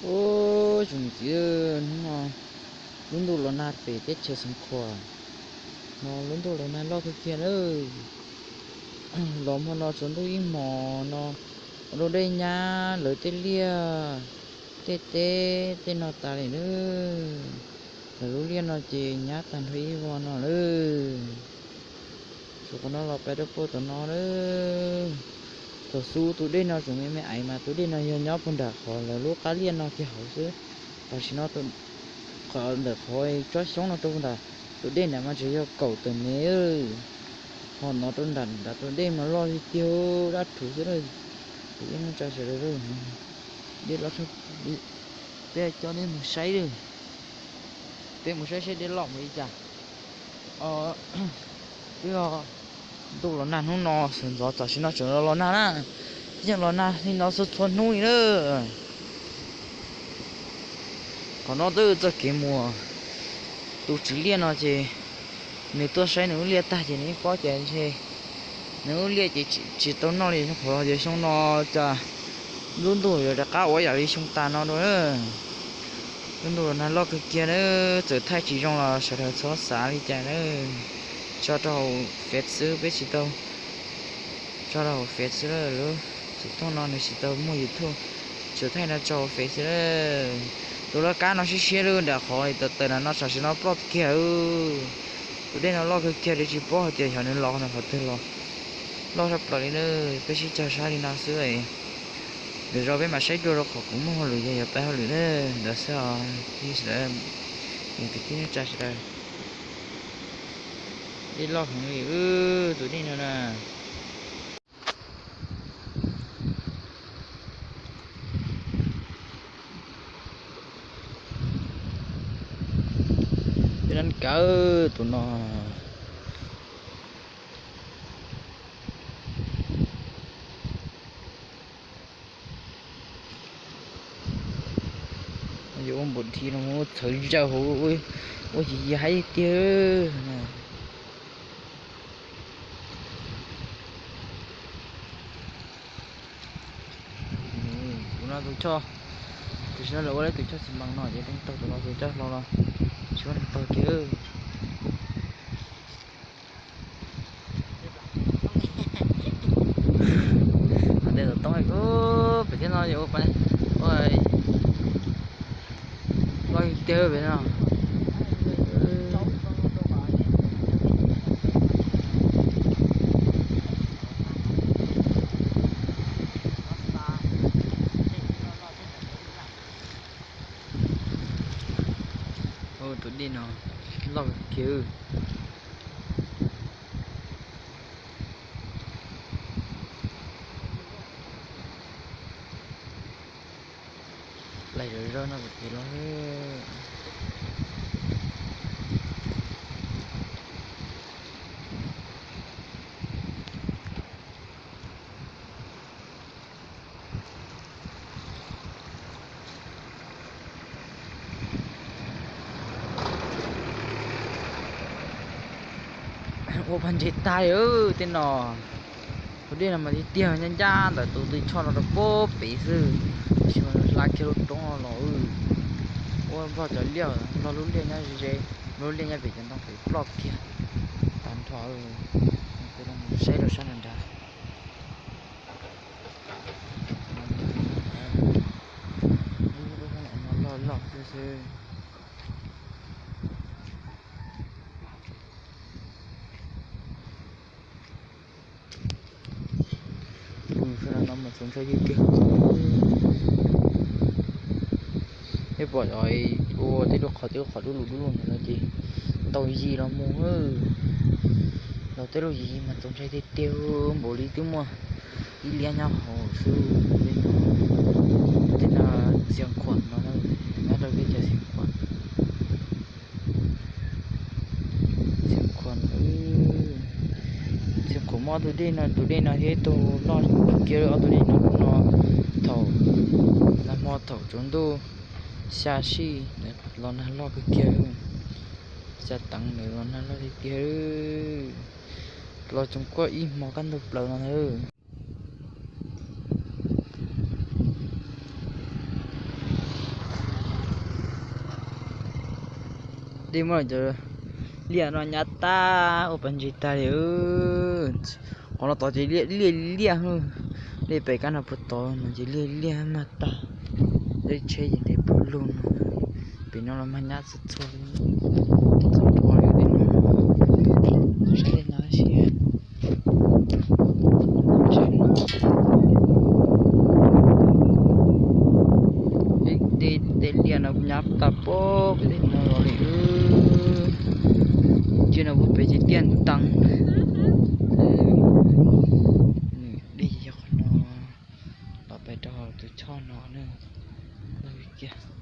Ub, tsoom niam txiv, hnub no lub ntuj los nag pem teb chaws Xeev Khuam no, lub ntuj los nag loj kawg kiag lawm. Los hmo no tsaus ntuj ib hmos no, ua rau dej nyab lawv tej liaj tej teb tej no tas li lawm. Lawv lub liaj no ces nyab tag nrho ib voj no lawm. Txog qhov no los pais rau puag tom no lawm. Thaum xub tus dej no tseem me me aiv mas tus dej no yog nyob puag nram qhov lawv lub qab liaj no kiag hauv xwb. Tam sim no qhov ntawm qhov tsob xyoob no rau puag nram tus dej nram mas tseem yog kaum tawm mev. Ho no rau nram nram tus dej mas loj tiag tiag, dab rhuv xwb. Tus dej no tsa sawv daws, dej loj, peb coj nej mus saib, peb mus saib saib dej loj npaum li cas. Twb yog ntuj los nag hnub no sawv ntxov, tam sim no tseem los los nag na. Yeej los nag li no txhua txhua hnub li na. Qhov no twb txoj kev mus, tus tswv liaj no ces nws tuaj saib nws lub liaj tag ces nws yeej paub ces ntshe nws lub liaj ces tsis tau noj li xyoo qhuav los, xyoo no cas lub ntuj yuav rov qab ua yam li xyoo tas no dua. Lub ntuj los nag loj kawg kiag na, txawm thaij tsis zoo los sawv daws txhob xav li cas na. Tso rau hauv Face xwb, peb tsis tau tso rau hauv Face xwb, lub xov tooj no nws tsis tau muaj YouTube, tsuas thaij no tso hauv Face xwb. Tus laj kab no siab siab lawm, nram qhov tawm tawm no tam sim no ploj kiag. Tus dej no loj kawg kiag, tsis paub hais tias xyov nws los qhov twg los, loj tshaj plaws li na. Peb sib caug saib li no xwb, lwm zaus peb mam saib dua rau qhov kuv muaj hauj lwm, yog yuav pib hauj lwm na. Ntawd xwb os, sawv daws, kwv tij neej tsa sawv daws. Dej loj heev li, tus dej no na. Dej nab kawg tus no. Yuav ua npaum dhi no mus txhawv zaws hauv, ua yig yig haib tiag. Tus no tus choj, tam sim no lawv ua lawv tus choj xi mas no ces teej taug tus no tus choj hlo los tsis muaj neeg taug kiag. Tej tom toob pem thiab no, ua loj tiag pem no. Tus dej no loj kiag. Laij zog zog no ces los ua pag ntses tag li tej no. Tus dej no mas tiag tiag, ncaj ncaj ntawm tus tw choj no rau puag pem xwb, tab sis mas hla kiag lub roob no los ua nplog cov liaj, nplog lub liaj nyob ze ze, lub liaj nyob pem cov ntoo pem ploj kiag tag nrho. Saib rau sab nrad nrad. Loj loj xwb xwb. Sawv daws no mas txaus ntshai tiag tiag. Peb pom ua tej lub qhov tej lub qhov dub lug dub lug ntawd no ces ntau yig los mus, los tej lub yig mas txaus ntshai tiag tiag, npaum li twb muaj ib liab nyob hauv xwb. Tej no Xeev Khuam no, nyob rau teb chaws Xeev Khuam. Xeev Khuam, Xeev Khuam muaj tus dej no, tus dej no thiab tus loj kiag ob tus dej no no. Thaum nag hmo thaum tsaus ntuj xya sij los nag loj kawg kiag, xya teev ntawd los nag loj tiag tiag. Los tsoom kuaj ib hmo kaj ntug plaws no na. Dej muab cov liaj no nyab tag ua pas ntsis tag li. Qhov no tod ces liaj liaj liaj, dej pem kab no puag tod no ces liaj liaj mag tag. Dej tsheb ces ntev puag lug no. Pem no los mag nyab txhua txhua li. Txhua txhua li no. Saib dej no tab sis dej liaj no nyab tag pob pem tej no los li. Tsiaj no puag pem ces tiaj ntees. Nws dej yog qhov no los pem rau tus choj no na. Kiag